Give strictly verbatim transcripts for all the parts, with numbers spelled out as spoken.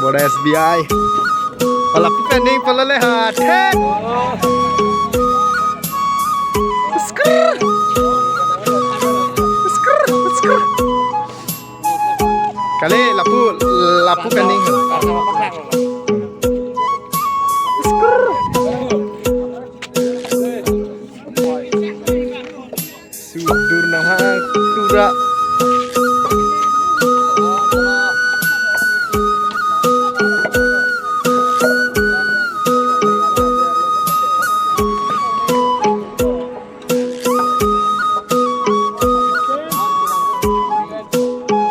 Pada S B I. Pala pu pending pala le ha. Thet. Skrrr. Skrrr. Skrrr. Kali lapu, lapu pending. Skrrr. Sudur nama tura.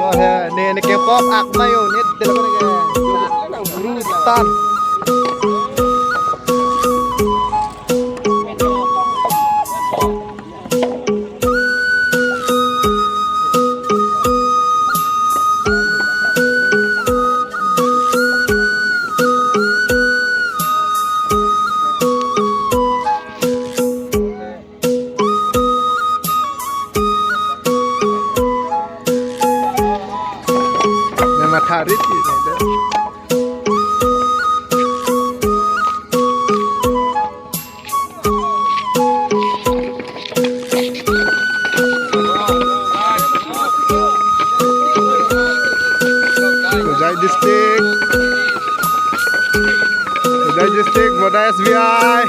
To he, ne, ne K-pop ak mayo, ne, telo ko ne ke. Rutan. Ne matha rit ne de. Hojai district. Hojai district, Pada S B I.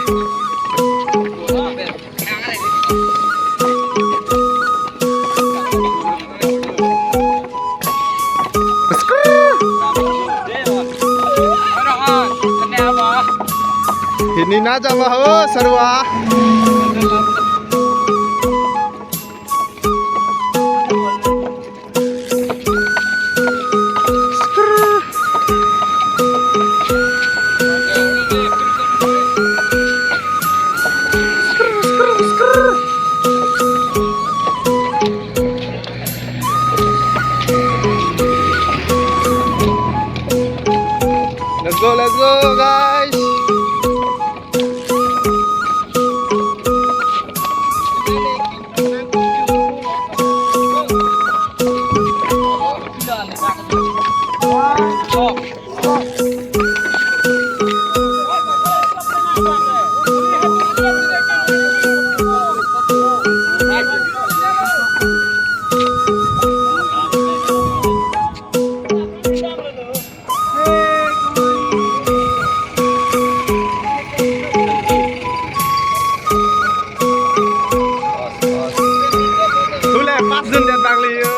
Hini na jama ho, sarwa. Let's go, let's go, guys. Hule pas dun det bang li yo.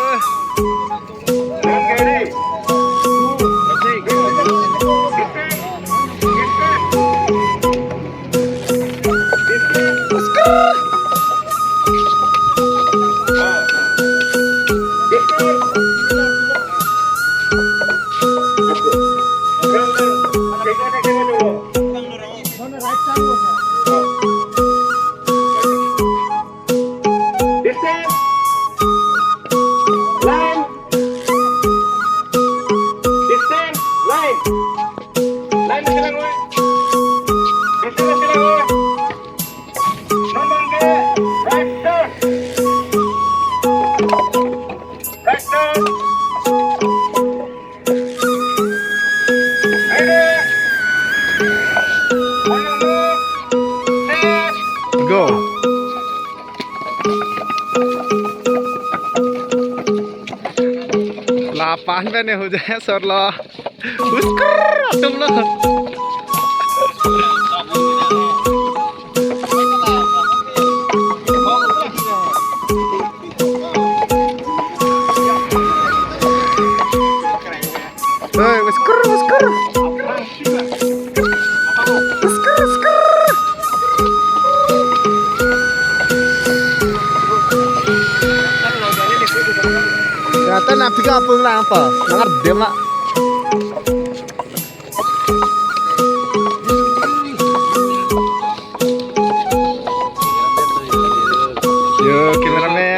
Distance. Line. Distance. Line. Line na chelang oi. Distance na chelang oi. Non bang ke. Right turn. Right turn. Go. Lapan pen ne Hojai asor lo. Uskar atum lo. Hei, uskar, uskar. Uskar, uskar. Ya, ta nang pika apung lang apa? Nang ardem lah. Yo, cameraman.